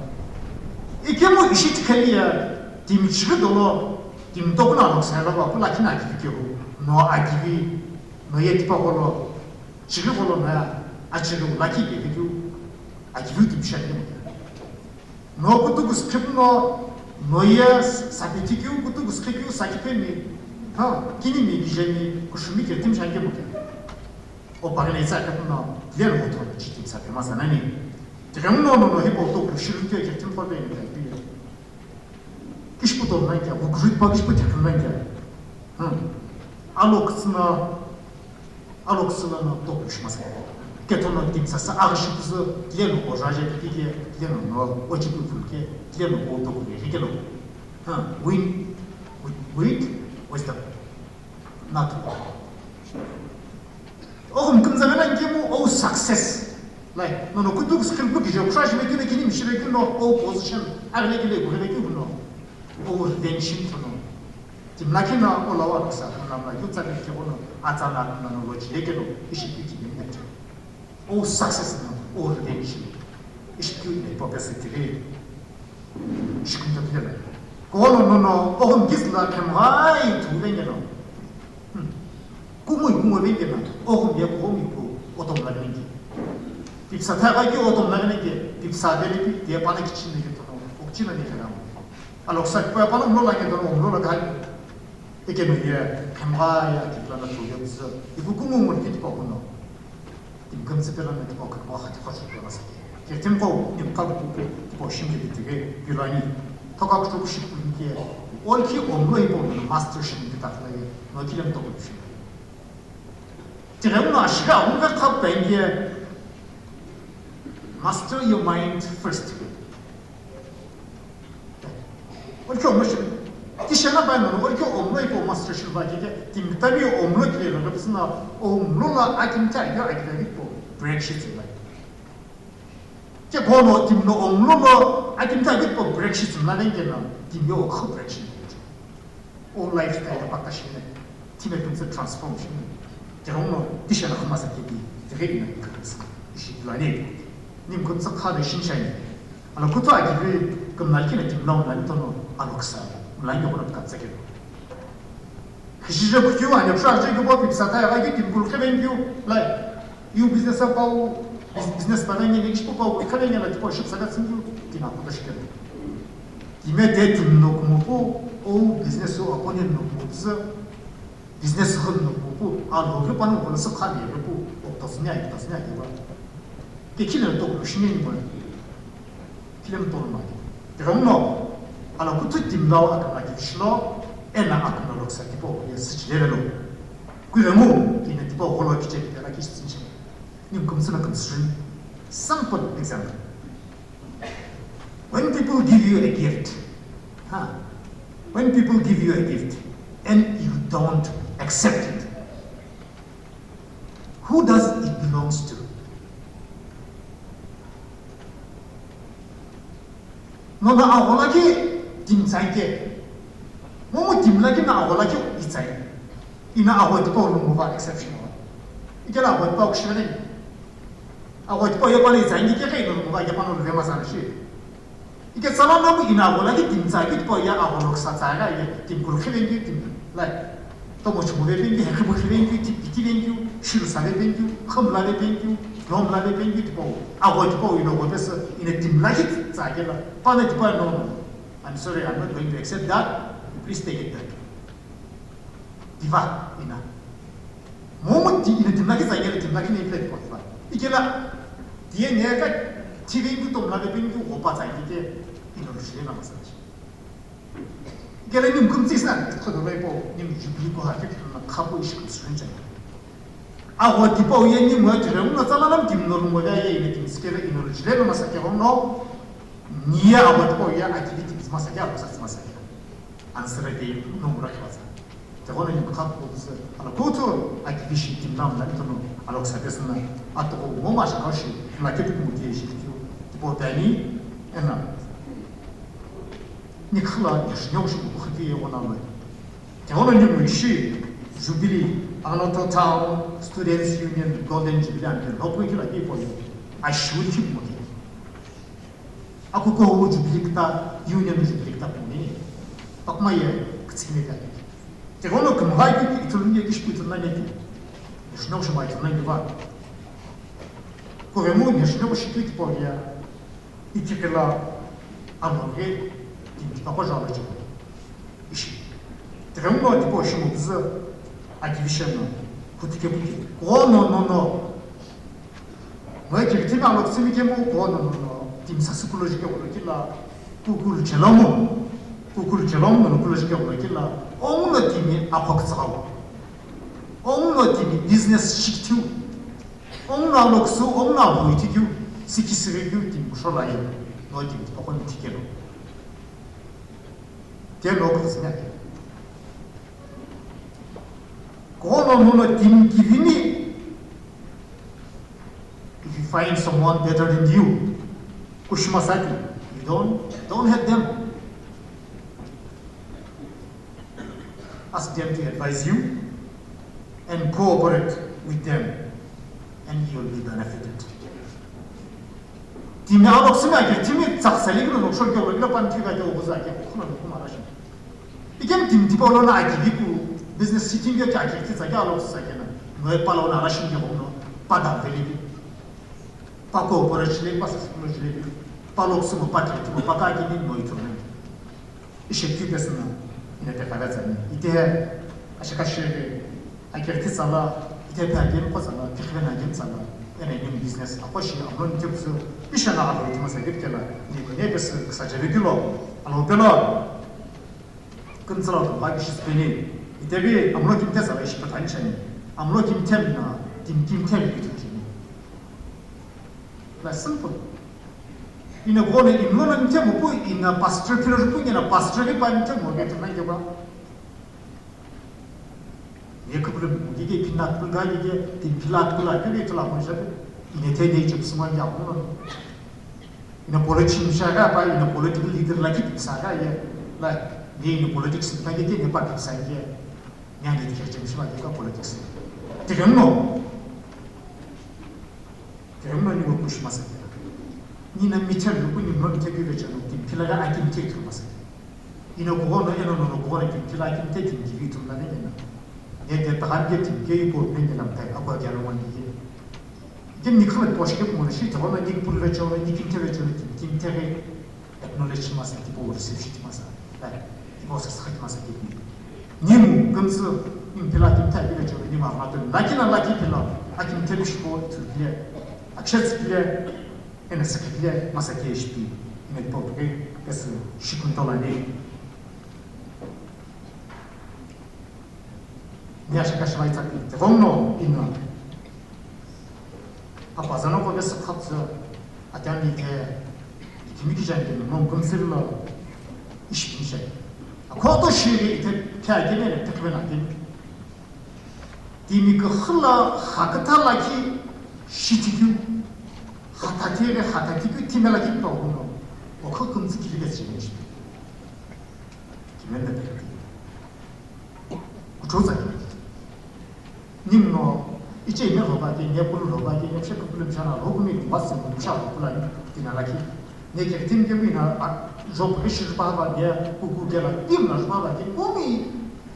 Ikemu ishi tikheli ye, timi chighi dolo, Timi toku na noksa lo va pu lakhi na akivi kehu, no akivi, no ye tipa gholo, chighi gholo no ya, achighi wu lakhi kehu keu, akivi timi shani mo. No kutuku script no, no ye saphe tikeu, kutuku script keu sakhi pemi, ha, kini mi, gijemi, kushumi ke timi shani mo. O paghi na itsa kepu no, len ho to chi timi saphe masa nani. Tighenguno no no hipau toku shilu ke ke timi paghi ni. Kishpu to nai kya, ghukujui pa kishpu thekhu nai kya. Hmm. Alo kitsü na, alo kitsü na no toku shimasa. Kethono timi sasü aghi shi püzü, tileno ojaje kiti ke, tileno no ochipu phulu ke, tileno oto kule rikelo. Ha, win with, with wisdom. Not war. Oghum kümzavela nkemu o success. Like, nono kutu screen ku kijo crush vekino kini mishi vekino o position, aghile kile ku vekino. O revenge shi püno. Timi lakhi no o lawa kusa, kümla mla, yutsa ke ke ono, atsa na, na, no, lo, chile ke lo, ishi pi ki ne. O success no, o revenge. Ishi pi ne, po pese tiri. Ishi pi ne. Ko no, no, no, o hum kis la khem gai, tu venge no. Hmm. Kumui, kumui venge no, o hum ye, ko hum ye, ko, o tom la venge. Pipsa tha gai, o tom la venge, pipsa vele, pi, te pa na kitchen ne, to, o kitchen ne, ke na. Aloksa kipa pala umlo la ngedo umlo la ghai. Eke no ye, khemgha ya kipla na tuyo bizo. Iku kumu umur kiti pa kuno. Tim kam se pela na tipo khemgha khati khati pela sa. Ke tim ko, tim ka ku pe, tipo shim ke bitige, bilani. Toka kutu ku ship ku ke. Ol ki omlo ipo no master shim ke ta khla ye. No kilem to ku shim. Tirem no ashika, unga khap penge. Master your mind first. Orkhe omlo shi. Tishena bai no orkhe omlo ipo master shi ba kike, timi tami omlo kile no psna omlo la akim ta yo akile ipo break shi tsi bai. Ke kono timi no omlo lo akim ta ipo break shi tsi na nge no timi yo kho break shi. O lifestyle pa ta shi ne. Timi kümtsü transform shi. Tirong no, tishena khuma sa kiti, tighe ina ikhansa, ishi plane. Nim kümtsü kha de shin shai. Ala kutu akibi, kümnal kina tim lau nal tono, aloksa, mlan yo kona katsa ke. Khishije kukyu, ane psha je kubo, pipsa ta ya, agi tim kul keben kyu, lai. You business pa, bus-, business pa ngi, next pa, khaben ya la, tipo, ship sa katsin kyu, tina kutu shi ke. Time te timi no kumopu, o business o opponent no kumopuzü, business hub no kumopu, a lo ghi pano kono sü khani ghi pu, o to sini ai, to sini ai wa. Ke kile to kulo shini ni mo. Kile to ma. Te no, ala kutu timi lau akana ki shilo, ena akana loksa tipo, ye sü chile lo. Kuiremu, kine tipo holo kiche kitela kishi tsinche. Nim kümsü na kümsü. Simple example. When people give you a gift, huh? When people give you a gift and you don't accept it, who does it belongs to? No, no, aghola ki tim tsai ke. Momu tim la ki na aghola ki itsai. Ina agho tipo no mova exception. Ikela agho tipo kushimene. Agho tipau ye pano itsa, ingi kekhe ino lungova ye pano luve masana shi. Ike tsala namu ina agho lagi timtsa, ike tipau ye agho loksa tsa ga ye, tim kul khive ngi tim, like, tomo chumu ve ngi, hekhibu khive ngi, tip piti ve ngi, shiru sa ve ngi, khum la ve ngi, nom la ve ngi, tipau, agho tipau ino go pesa, ina tim lagi tsa ge la, pano tipau no, no. I'm sorry, I'm not going to accept that. Please take it back. Diva ina. Momu ti ina timlaki tsa yele timlaki ni plate pot va. Ikela, tiye ne ka, tiving tu tomla de ping tu opa tsa ike, ino shile na masa. Ikela nim kum tsi sa, khodo lai po, nim jubilee ko ha ke na khapo ishi kum srunja. Agho tipau ye nim wa tire, uno tsala nam tim no mo ya ye ina tim skele ino shile na masa ke no. Niye agho tipau ye activity masa ke, agho sa masa ke. Answer de no mura khasa. Te kono ni kha ko se ala ko to a ki shi tim nam na to no alo sa des na a to mo ma sha shi na ke mo ke shi ki ti po ta ni ena ni khala ni shi no shi ko ki ye wona lo. Te kono ni mo shi jubilee ano to town students union golden jubilee and no ko ki la ki po a shi ki mo ke. Aku ko wu jubilee kta, union jubilee kta puni. Pakma ye ktsine ta. Te kono kumha ki itulun ye kishpu itulun ye ki. Shino shima itulun ye ba. Ko remu ni shino shi ki po ya. Itikela amo ge ki pa pa jalo ji. Ishi. Te remu no tipo shimo bzu. A division no. Kutike kuke. Ko no no no. Moi kiri timi alo tsimi kemu ko no no no, timi sasü kulo jike kulo kila, kukulu chelomu, kukulu chelomu no kulo jike kulo kila, onguno timi akhok tsagau. Onguno timi business shiktiu. Ongu no alokusu, ongu no apu ithikeu, sikhi sirikeu timi kushou lo aye, no timi tipaqo ni thikelo. Telo kuzina. Kono mono timi kivini. If you find someone better than you, kushima sati, you don't, don't hate them. Ask them to advise you and cooperate with them, and you will be benefited. Timi alokusu ma ke, timi tsaksa ligno no shokyo lo gila pan tiga ke obuza ke, okuna no kuma rashi. Ikem timi tipau lono akivi pu business sitting ke akirti tsakya alokusu tsakya na. No e pala ona rashi ke hono pa da veli. Pa cooperate le, pa sasukno le, pa lokusu mo pa ke, timo pa ka kini no ito na. Ishe kyu pesü no, ina te kaga tsani. Ite, ashaka shireke, akirti tsala, ite pe agem ko tsala, tikhive na agem tsala, ena new business, ako shi, amlo nite kusu, ishe na alo ite masa git kela, ni ko ne pesü, ksa jebe kilo, alo pelo. Kümtsü lo kümgha kishi tsüpeni, ite bi, amlo kimte tsala ishi patani chani, amlo kimte na, tim kimte na ito chani. Like simple. Ina gone imlo na mte mo pu ina pastor philo pu ina pastor ke pa mte mo ke tuna ke ba. Ye ke pulu mo ke ke pina pulu ga ke ke tin pila pula ke ke tula mo shabe. Ina te de chip suma ya mo. Ina politician sha ga pa ina political leader la ki sa ga ye. Like ni ina politics ta ke ke ne pa ki sa ye. Ni ani ke chip suma ke ka politics. Te ke mo. Kemno ni wo push masa kela. Ni na michel lu ni mlo michel bi vecha no tim kila ga akim ke tu masa. Ino ko no eno no ko no tim kila akim ke tim ki tu na ne na. Ne te ta han ke tim ke ko ne ne lam tai akwa ke lo man ke. Ke ni khla posh ke mo shi ta no ni pul vecha no ni kim te vecha no tim tim te. Acknowledge shi masa, tipau receive shi masa, like, tipau subscribe masa ke. Nimu, kümtsü, nim pila kim thai pila chori, nim arna tu, lakina laki pila, akim thelu shipo, tu pile, akshat pile, ena sakhi pile, masa ke shi pi, ina tipau tu ke, kesu, shikun tola ne. Ni ashaka shivai tsakni, tighenguno ino. Apa zano ko vesa khatsa, atami ke, itimi ki jan ke, non konsilo, ishpin shai. Akoto shiri ite, kya ke ne, tekbe na ke. Timi ke khla, hakata la ki, shitiku, hatati le, hatati ku, timi la ki pa uno. O ko kumtsi ki le ke shi. Ki le ne. Kuchou tsakini. Ninguno, iche ime rhoba ke, nye pulu rhoba ke, nye pshe kupulu mshana, rhokumi, wasi msha rhokula ni, tina laki. Nye ke tin ke mina, a, rhobu ke shirpa ba, nye kuku ke la, tim la rhoba ba ke, kumi,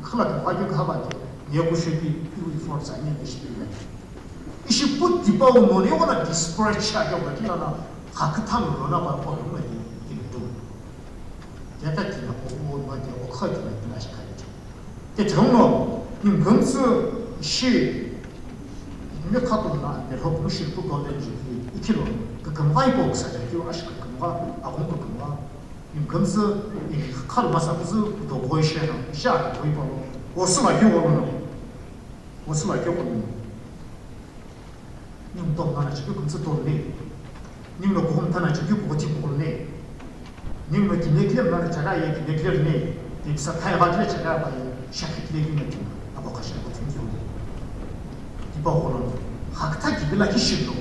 khla ke ba ke khaba ke, nye kushe ki, iwi forza, nye ke shi la. Ishi put tipa uno, ne ona disparate sha ke, ona kila na, hakta lo na ba, ko lo na, ki do. Teta tina ko uo no te okha tina tina shikha ite. Te thongno, nim kümtsü shi, mi khatum na, te hop mu shi ku golden jubilee, ikilo, kükümvai ko ksa te kyo ash kükümva, agung kükümva. Nim kümtsü, nim khal masa kuzu, do koi she na, sha koi pa lo, osu la kyo lo no, osu la kyo lo no. Ningu tong nana chikeu kümtsü tong le. Ningu lo kughum thana chikeu kughoti kughum le. Ningu lo kine clear nana chaga ye kine clear le. Tipsa thai va clear chaga va ye shakhi clear ni mati. Abo kasha ko thank you. Tipa gholo. Hakta ki bila ki shilo.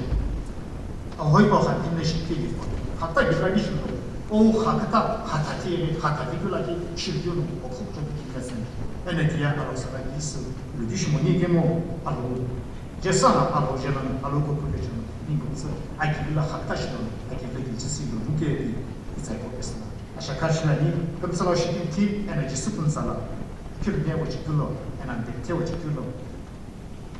Ahoi pa kha dinle shikhi ye. Hakta ki bila ki shilo. O hakta, hakta ti ye, hakta ki bila ki shilo no. O khop to ki bila sen. Ene dia alo sara ki su. Lu di shimo ni kemo alo. Jesa na alo jela na alo ko ko jela ni ko sa akibila hakta shi na akibila ki jisi lo buke ki itsai ko pesa na. Asha ka shi na ni ko sa lo shi ki ti ena jisi kun sa la. Kiri ne wo chi kulo ena de te wo chi kulo.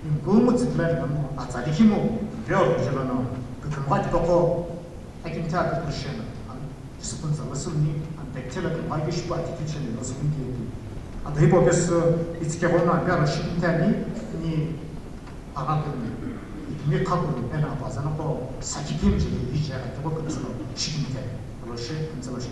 Ni ko mo tsi plan na mo a tsa di ki mo. Yo jela na ko ko ma ti ko. Akin ta ko shena. Discipline za lesson ni, and the tela ke mai shi pa attitude shele lesson ni ke. And the hypocrisy, it's ke bona gara shi tani, ni aga ke ni. Ni ka ko ni na pa zana ko saki pim je ni je ka ko ko shi ni ke. Lo she, ko lo shi.